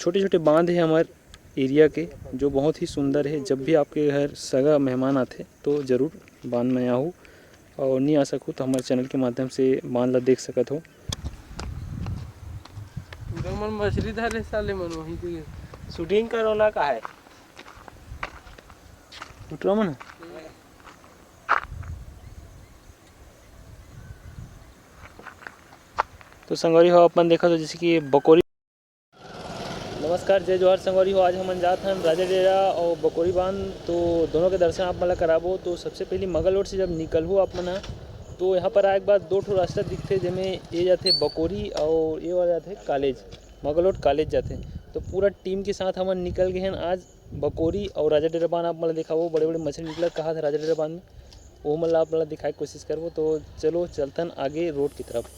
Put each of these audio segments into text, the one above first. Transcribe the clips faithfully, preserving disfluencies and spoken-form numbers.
छोटे-छोटे बांध हे हमर area के, जो बहुत ही सुंदर हे। जब भी आपके घर सगा मेहमान आथे, तो जरूर बांध में आहू, और नहीं आ सकू, तो हमारे channel के माध्यम से बांध ला देख सकत हो। पूरा मन मछली धरे साले मन, वहीं पे shooting करो ना, का है? उठवा मन। तो संगवारी हो, अपन देखत हो जैसे कि बकोरी। नमस्कार, जय जोहार संगवारी हो। आज हमन जात हन राजा डेरा और बकोरी बांध, तो दोनों के दर्शन आप मन ला कराबो। तो सबसे पहली मगलोट से जब निकलहू आप मन ह, तो यहाँ पर आए के बाद दो ठो रास्ता दिखथे, जेमे ये जाथे बकोरी और ये वाला जाथे college, मगलोट college जाथे। तो पूरा team के साथ हमन निकल गए हैं आज बकोरी और राजा डेरा बांध। आप मन ला दिखाबो, बड़े-बड़े मछली निकलत कहा था राजा डेरा बांध में, वो मन ला आप मन ला दिखाए के कोशिश करबो। तो चलो चलथन आगे road की तरफ।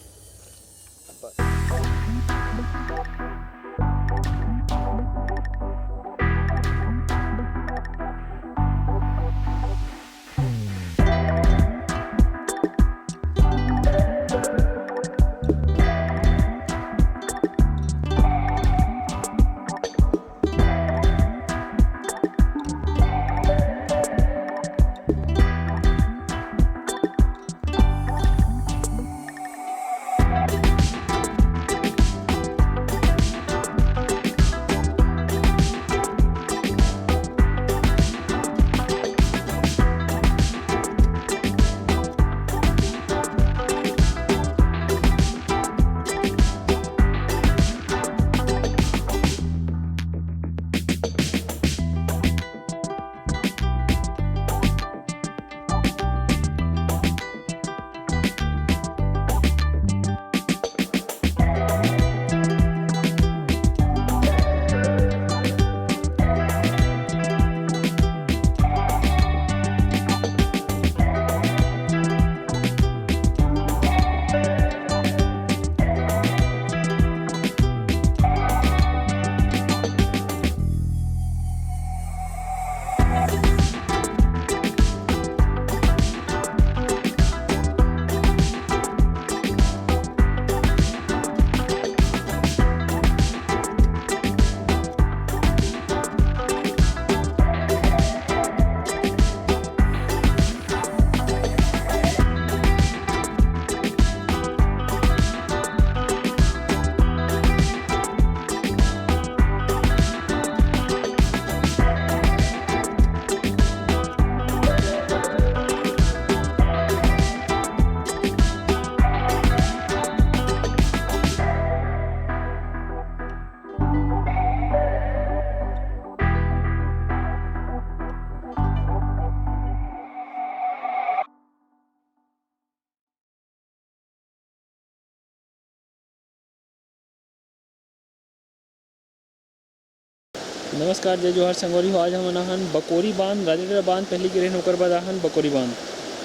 नमस्कार, जय जोहार संगवारी हो। आज हमन आहन बकोरी बांध, राजाडेरा बांध पहली गे रहेन, ओकर बाद आहन बकोरी बांध।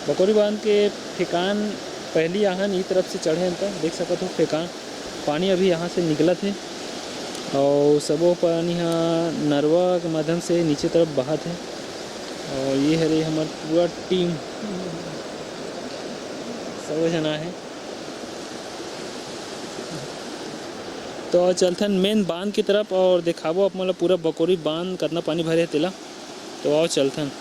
बकोरी बांध के फेकान पहली आहन, ई तरफ से चढ़े हन त देख सकत हो फेकान, पानी अभी यहाँ से निकलत हे और सबो पानी ह नरवा के माध्यम से नीचे तरफ बहत हे। और ये हरे हमर पूरा team, सब जना हे। तो चलथन main बांध की तरफ और देखाबो आप मन ला पूरा बकोरी बांध कतना पानी भरे हे तेला। तो आओ चलथन।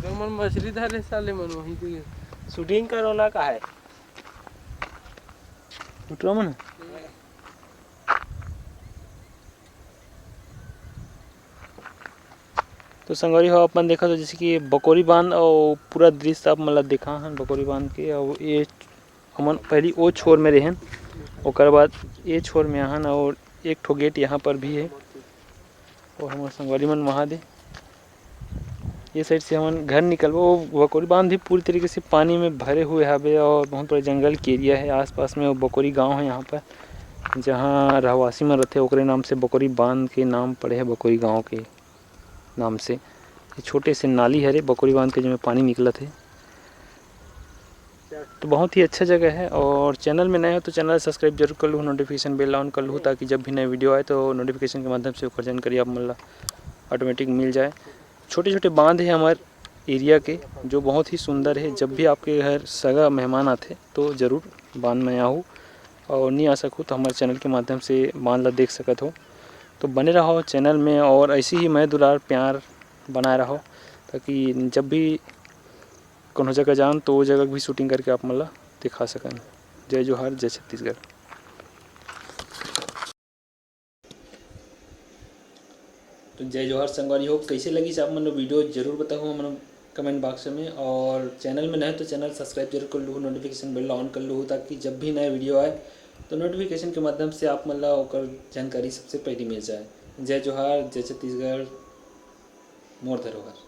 हमन मछली धरे साले मन वहीं के। शूटिंग करो ना, का है? उठवा मन। तो संगवारी हो, अपन देखत हो जैसे कि बकोरी बांध अउ पूरा दृश्य आप मन ला देखा हन बकोरी बांध के। अउ ये हमन पहली ओ छोर में रहेन, ओकर बाद ये छोर में आहन अउ एक ठो गेट यहाँ पर भी है। और हमर संगवारी मन वहाँ दे ये साइड से हमन घर निकलबो। वो बकोरी बांध भी पूरी तरीके से पानी में भरे हुए हवे और बहुत बड़े जंगल के एरिया है आसपास में। वो बकोरी गांव है यहाँ पर, जहाँ रहवासी मन रहते, ओकरे नाम से बकोरी बांध के नाम पड़े है, बकोरी गांव के नाम से। ये छोटे से नाली हरे बकोरी बांध के, जेमे पानी निकलत है। तो बहुत ही अच्छा जगह है और चैनल में नए हो तो चैनल सब्सक्राइब जरूर कर लूँ, नोटिफिकेशन बेल ऑन कर लूँ, ताकि जब भी नए वीडियो आए तो नोटिफिकेशन के माध्यम से ओकर जानकारी आप मन ला ऑटोमेटिक मिल जाए। छोटे छोटे बांध है हमार एरिया के, जो बहुत ही सुंदर है। जब भी आपके घर सगा मेहमान आथे तो ज़रूर बांध में आहू, और नहीं आ सकू तो हमारे चैनल के माध्यम से बांध ला देख सकत हो। तो बने रहो चैनल में और ऐसे ही मया दुलार प्यार बनाए रहो, ताकि जब भी कोनो जगह जान तो वो जगह भी शूटिंग करके आप मन ला दिखा सकन। जय जोहार, जय छत्तीसगढ़। तो जय जोहार संगवारी हो, कैसे लगिस आप मन ला वीडियो जरूर बताहू हमन कमेंट बॉक्स में, और चैनल में नए हो तो चैनल सब्सक्राइब जरूर कर लूँ, नोटिफिकेशन बेल ऑन कर लूँ, ताकि जब भी नया वीडियो आए तो नोटिफिकेशन के माध्यम से आप मन ला ओकर जानकारी सबसे पहले मिल जाए। जय जोहार, जय छत्तीसगढ़, मोर धरोहर।